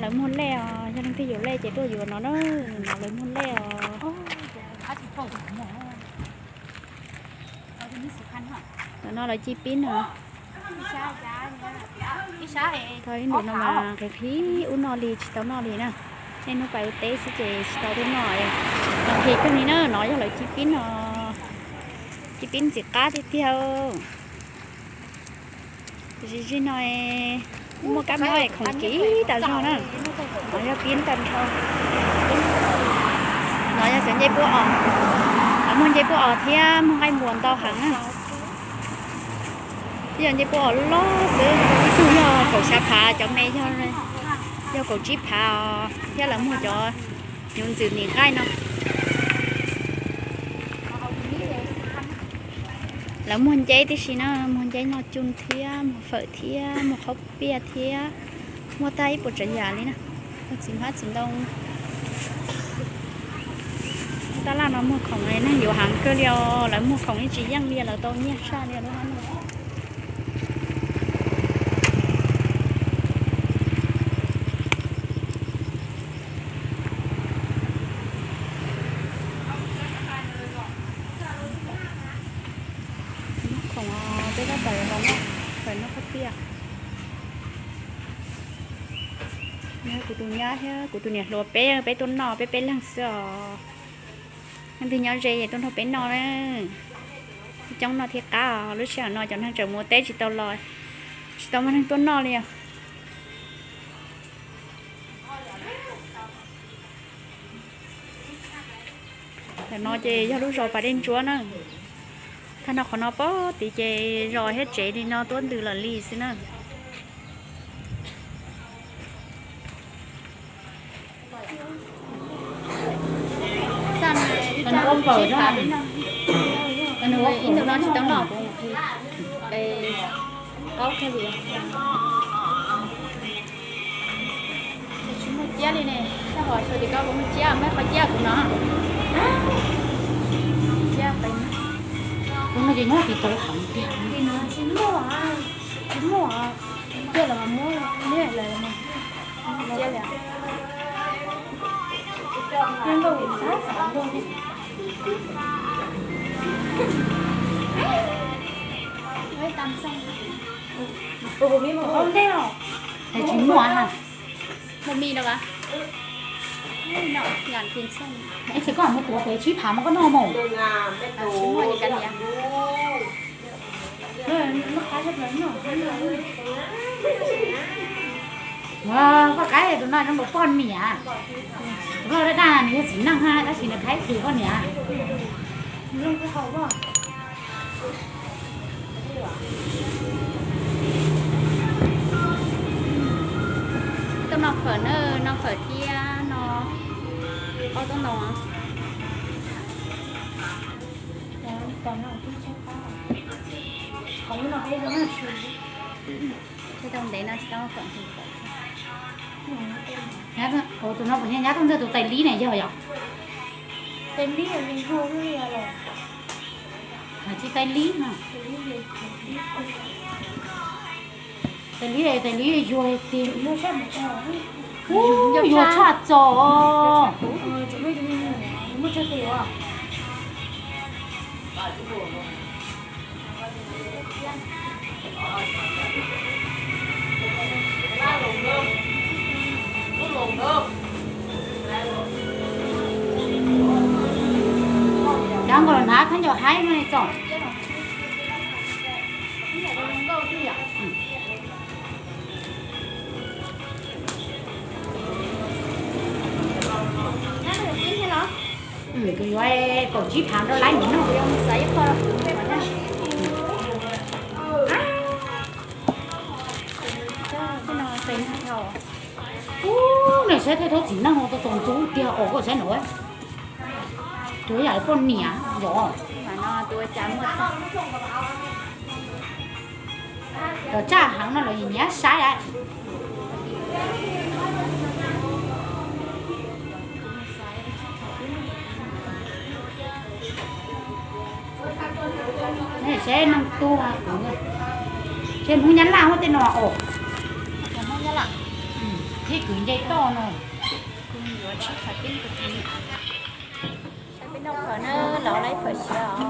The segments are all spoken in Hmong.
Lawv muag lej os, yog leej twg yuav lej ces tuaj yuav no na, no lawv muag lej os. Ntawm no lawv cia pib no. Tau ib ntus no mas qhib qhib ub noj li tsis tau noj li na. Nej hnub pais ua teb xwb ces tsis tau tuaj noj. Nqhis kawg li na, no yog lawv cia pib no, cia pib ntxim qab tiag tiag. Zig zig no muaj kab mob es khoom kiv tas zog na. No yog pib tag nrho. No yog cov ncej puab os. Muag ncej puab os thiab muag nqaij npuas ntau heev na. Twb yog ncej puab os loj xwb, ib tug yog kaum xya phav, cov me yog, yog kaum tsib phav os, thiab lawv muag cov hnyuv ntxwm nim nqaij no. Lawv muag nceb tib si na, muag nceb noj cuj thiab muag fawm thiab muag qhaub piaj thiab muag tag ib puas tsav yam li na. Muag txiv hmab txiv ntoo. Tab laj no muag khoom neeg yuav heev kawg li os, lawv muag khoom ib tsis yeej li, lawv tau nyiaj tshaj li lub hab no. Khoom peb tab tom los noj, pais noj qhaub piaj. Kuv tus nyab thiab kuv tus niam hluas peb, peb tuaj noj peb peb leeg xwb os. Leej twg nyob ze es tuaj nrog peb noj na. Coob noj thiaj qab os, lub sij hawm no cov neeg tseem mus teb tsis tau los, tsis tau muaj neeg tuaj noj li os. Ntawm no ces yog lub zos Pas Dej Ntsuab na. Tag nrho qhov no pem tid ces zos thiab tsev li no tuab ntws lawm li xwb na. Ib ntus no tsis tau noj, qaub kawg li. Tsis muaj ciab li ne, xyov tim koj puas muaj ciab, muaj qhov ciab kuv no. Ciab pem. Kuv no ces nyob tim tau heev tiag. Tsis muaj, tsis muaj, ciab los muab, niam lawv ciab li. Yeej nkauj xav xav nkauj li. Qhov ntej los tsis muaj na. Muaj mis no as? Ib tsis koj mus tuav pem tsib phav mas koj noj mus. Tsis muaj li kab niam. Koj qaib tus no zoo nkaus poj niam. Tus no daj daj nws yog txiv neej ha, tab sis nws qaib kws poj niam. Tuaj noj fawm na, noj fawm thiab no. Ob tuaj noj. Tau ntev no tsis tau fawm. Tus no puas yog nyab tuaj ntawm tus tais lib ne yog yom? Tais lib, tsis tais lib no. Tais lib, tais lib yuag tiag. Yuag tshaj txog. Cov nkaus hnav khaub ncaws haib no txom. Kuv yuav kaum tsib phav rau lawv noj. Ub, nej saib tej thaub txiv neej tau txaus ntxub tiag os koj saib no. Tus yam li poj niam yom. Cov tsaj heev no los nyiam saib lawm. Saib neeg tuag, saib Hmoob Nyab Laj tej no os. Thiab kwv nce toj no. Kuv yuav tsheb phawv tib kuv tus niam. Saib peb noj phawv na, lawv lawv phawv siav os.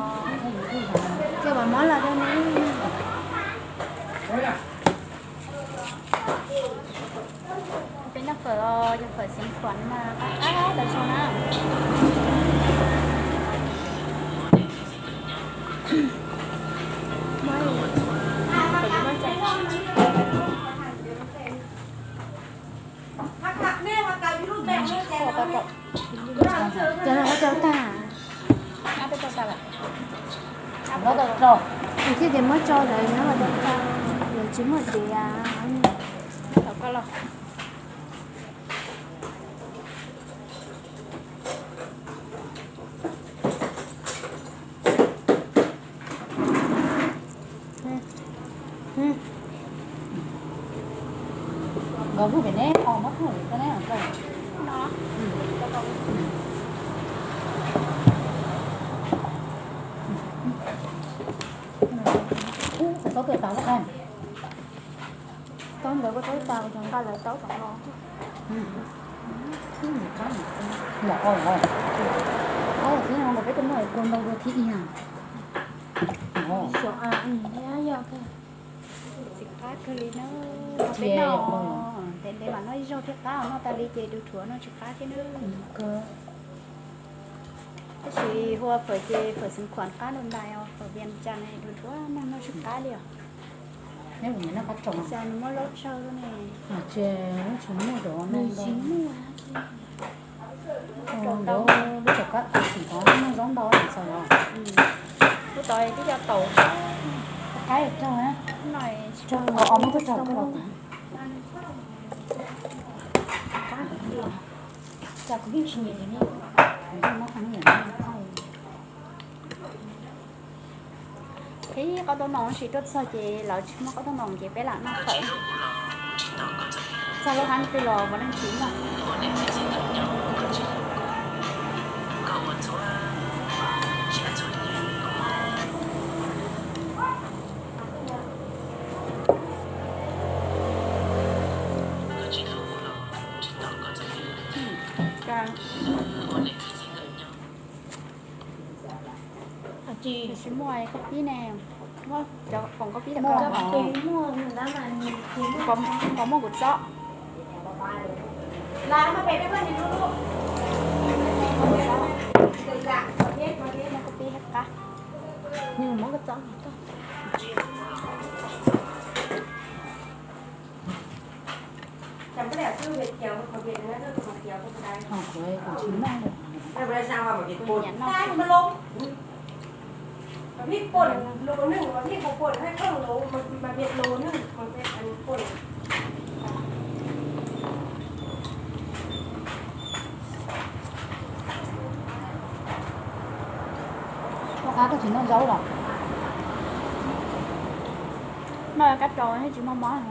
Ces mam muab los rau neb. Peb noj phawv os, cov phawv Xeev Khuam mas qab qab tas zog na. Cov no muab rau tag. Muab rau tag lawm. Thiaj tias muab tso lawv nyob los rau tag, lawv tsis muaj tias. Muab tau koj los. Nkawd hlub pem neb, o, muab hlub pem neb os. Kuv tau tuaj tas lawm. Tau ntawd kuv tau tas, kuv cov nqa lawv tau tom no. Yog, o, o, tib no peb tuaj muaj kua ntau dua thiab ib yam. Xyov, yog. Txiv qab kawg li na. Peb noj, ntev ntev mam noj ib zaug thiaj qab, noj tas li ces du dhuav noj tsis qab thiab na. Tab sis hu ua phawv ces phawv Xeev Khuam qab dua ntais os, phawv Vias Cas ne du dhuav noj noj tsis qab li os. Neb ua nws noj qab tsaus. Cas nws muab zaub tsawg ne. Tsis muaj, nws tsis muaj. Lub rau kab xim tod noj zaub ntau xav los. Lub tod twb cov taum qaib raug na. Raug os, muab tuaj tso tuaj los tas. Cas kuv yeej tsis nyiam li ne. Ib qab taub noos tsis tuaj txog ces lawv tsis muaj qaub taub noos ces peb lam noj phawv. Txog lub hab twg los ua neej tsis muaj. Tsis muaj koj pib ne, muab cov khoom koj pib tau. Koj muab kuv txob. Muab koj pib qab. Muab koj txob. Kuv tsis noj. Koj qab koj tsis noj zaub los? Noj kab rau thiab tsis muaj mob.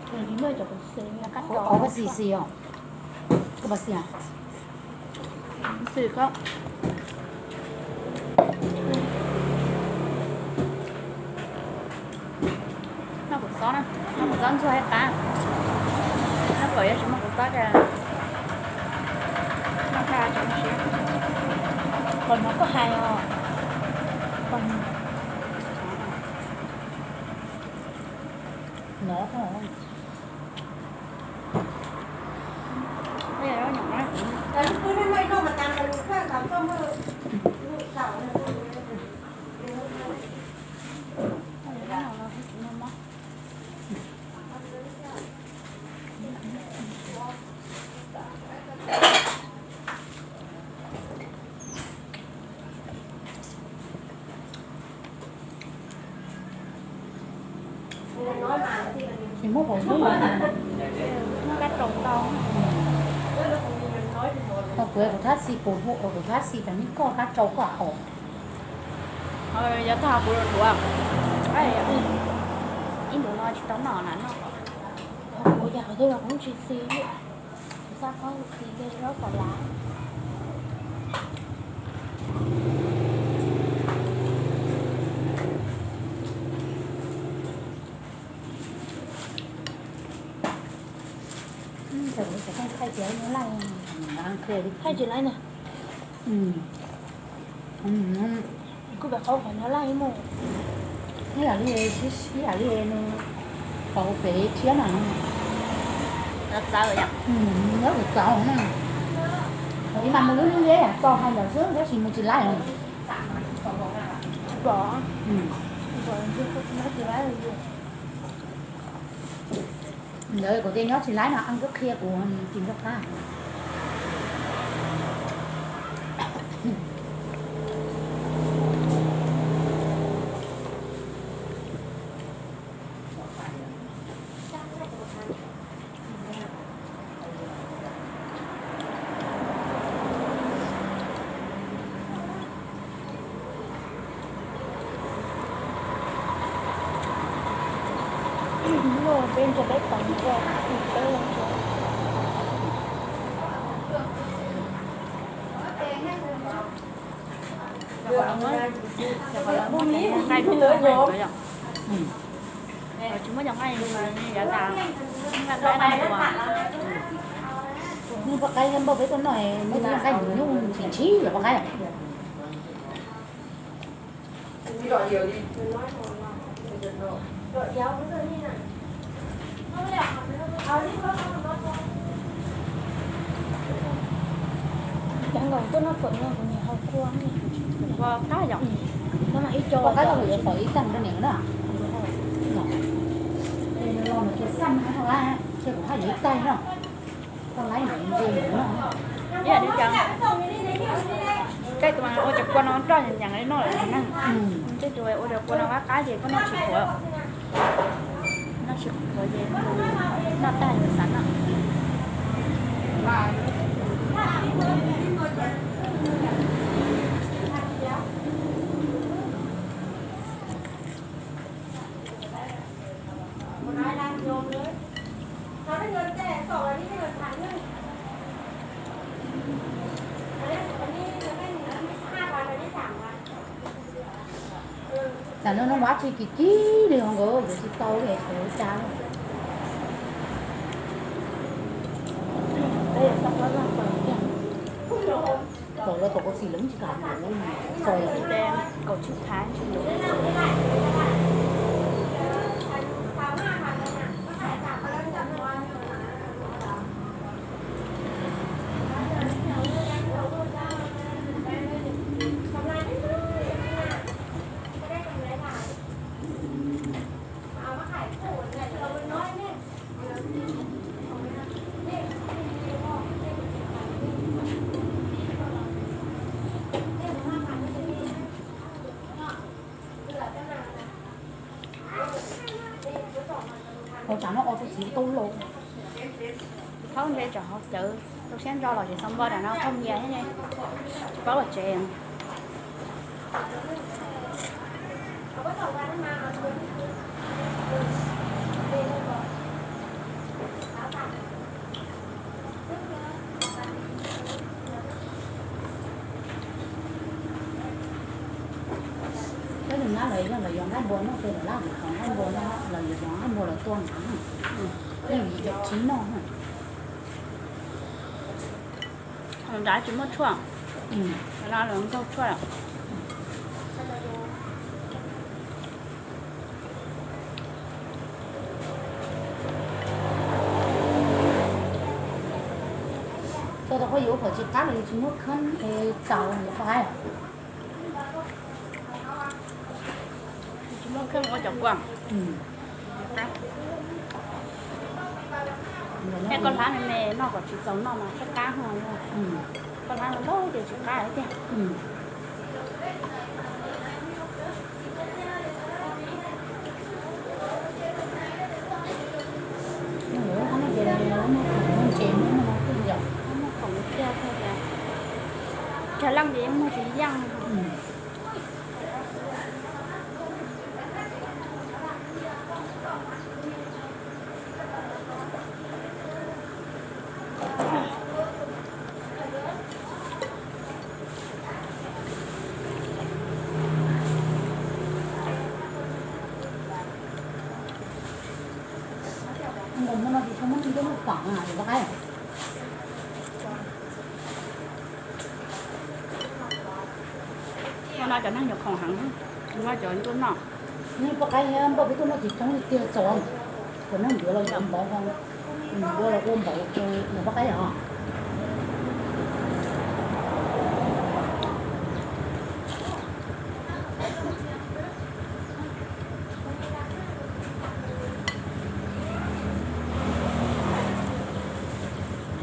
Qhov koj xis xis os. Koj puas xis? Xis koj. Noj kuv txob na, noj kuv txob ntxuag thiab qab. Noj kom yog tsis muaj kuv txob ces noj tag tsis muaj siab. Kom no koj hais os. Kom no. Tsis muab pov hnub los. Kab rau tau. Tau kuv, kuv thab xis pus hu ua kuv thab xis tas neb koj kab rau koj haus. Yog tag kuv dhuav. Ib ntus no tsis tau noj na noj. Kuv yog qhov twg los kuv tsis xis li. Kuv xav qhov xis li zaub xav lav. Tsis laij, tsis laij na. Kuj pem qhov qhov no laij mus. Ib yam li, ib yam li nws qhov pem tshiab na. Nyob txawv na. Ib mas mus lub liab yam txo hais ntawd xwb tab sis mus tsis laij. Ntawd kuv tias nyob tsis laij no, An twb qhia kuv tsis nrog qab. Peb nrog peb pais nrog peb. Tsis muab cov nqaij, nqaij npau peb tuaj noj, muab cov nqaij nyuj tsis ntsib cov nqaij. Cov nkaus tuaj noj fawm no kuv niam hau kua. Kua qab yom. Kua qab los yuav fawm ib tag rau niam na. Los no ces xaj no, ces kuv haj yuav ib taig no. Ib yam li cas, koj tus mas ua cov kua no roj nyeem li no lawm na. Tej tus ua cov kua no qab qab ces koj noj tsis qhuav, noj tsis qhuav ces noj tag yuav xav noj. Tam no no vab tsis kim kim li os nkawd, yuav tsis tau li xyov ua cas. Txaus los tom kaus xim lawv tsis kam txaus. Kaum tsib tháng. Ua cas no ua tus txiv tu lus. Thaub ntshe tsam hauv cawv tu siab ntso los tsis xav npaj ram no thauj nyias thiab ne, tsis paub los tsev. Peb nws nyab lawv yog lawv yuav nqaij npua noj ces lawv laj mus thov nqaij npua no, lawv yuav thov nqaij npua lawv tua ntawd, peb yim caum tsib noj. Nrad tsis muaj tshuaj, no lawv nkaug tshuaj lawm. Tau tau qhov yuav kom tsis qab los yus tsis muab kheeb es txaus yuav qhov haib. Tsis muab kheeb ua cov kua. Thiab koj hlab me me noj kom tsis txaus noj mas thiaj qab ho. Koj hlab ntau ces tsis qab tiag. Muag khoom tiag tiag tias, cov leej ces yeej muag tsis yeej. Nkaus muaj no tsis tshua muaj neeg tuaj muaj khoom na, es pab qaib. No cov neeg nyuam khoom heev, no cov tuaj noj. Neb poj qaib npaj peb tuaj noj tsis thoob li tiag txaus. Cov neeg ntawd los yuav npaum, ua los ua npaum, nws poj qaib os.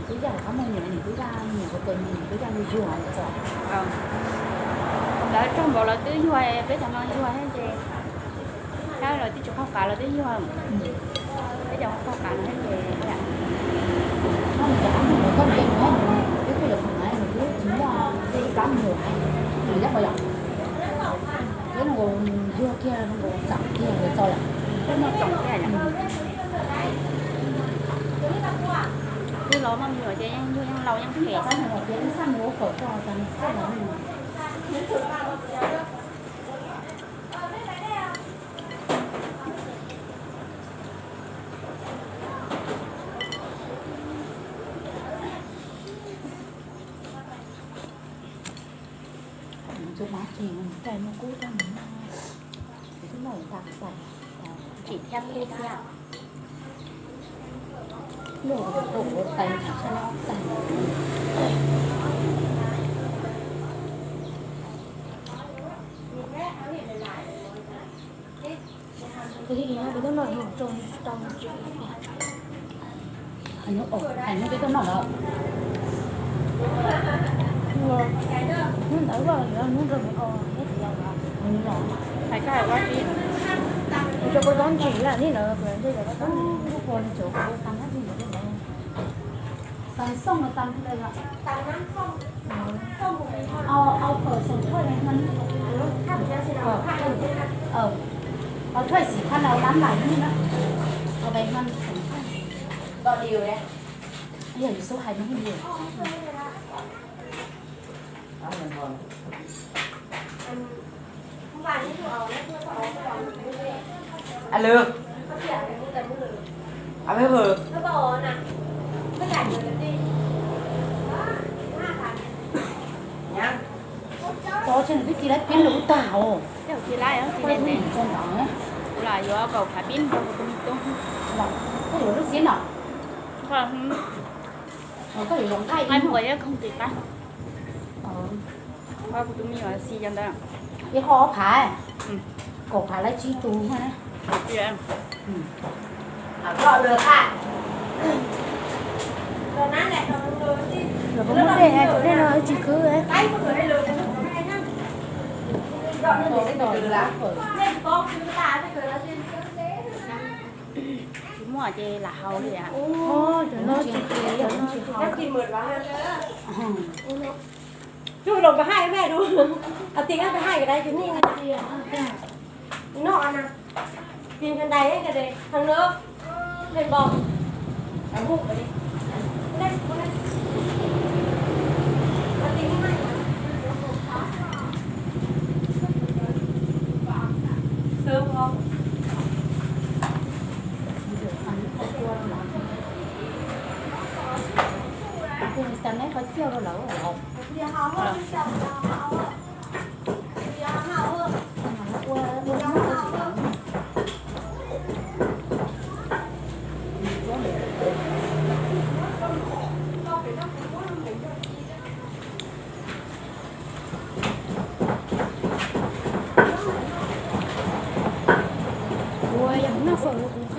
Twb yog qab muag nyuam, twb yog nyuam ua tes, twb yog yuag txog. Lawv raug npaum lawv twb yuag, peb cov no yuag thiab ces, thiab lawv twb tsis qaug qav lawv twb yuag. Peb cov qaug qav no thiab ces, peb kuj yuav khoom na, nws twb tsis muaj tej ib plab mus, nws nyob qhov yom. Peb zoo nkaus yuag kiag, zoo nkaus txaus kiag yuav txog yom. Peb muaj txaus kiag yom. Twb los muaj me nyuam ces yeej yug yeej laus yeej phem xwb. Tsis thiab kub thiab. Hais hnub peb tuaj noj lawm. Hnub ntawd hnub nrog me o, hais koj hais ua tsi, kuv tso koj txob ntsis lam li ntawd, kuv ntsia yog koj txob ntsis. Tag xoo los tag li lawm. Au, au phở sổng thoai này hơn. Ờ, ừ. Ờ. Có thoai xỉ khăn áo ngắn lại như nữa. Ở đây hơn sổng thoai. Gọi điều đấy. Bây giờ số hai nó nhiều. Alo. Alo. Tod tsis nws twb ci laib pib lus tag os. Koj yuav kaum phav pib nrog kuv tus me tub. Koj yuav lub xiab no. Koj yuav zoo nqaij ib muag. Kuv tus me nyuam xis cov ntawd. Ib qho ob phav, kaum phav laib tsib tus. Lawv muab dej, cov dej no tsis khwb. Tsis muaj ces lam haus li. Cov no tsis khwb, cov no tsis khwb. Coj los pab hais mej du, a ti pab hais cái đấy chứ nhị. Nó ăn à. Tìm thằng này ấy, cái này, thằng nữa. Thằng bò. Thằng bụi đấy. Đây, qua đây. Mà tìm cái này. Sớm không? Tag neb qhov ciaj rau lawv los. Kuv yog noj fawm kuv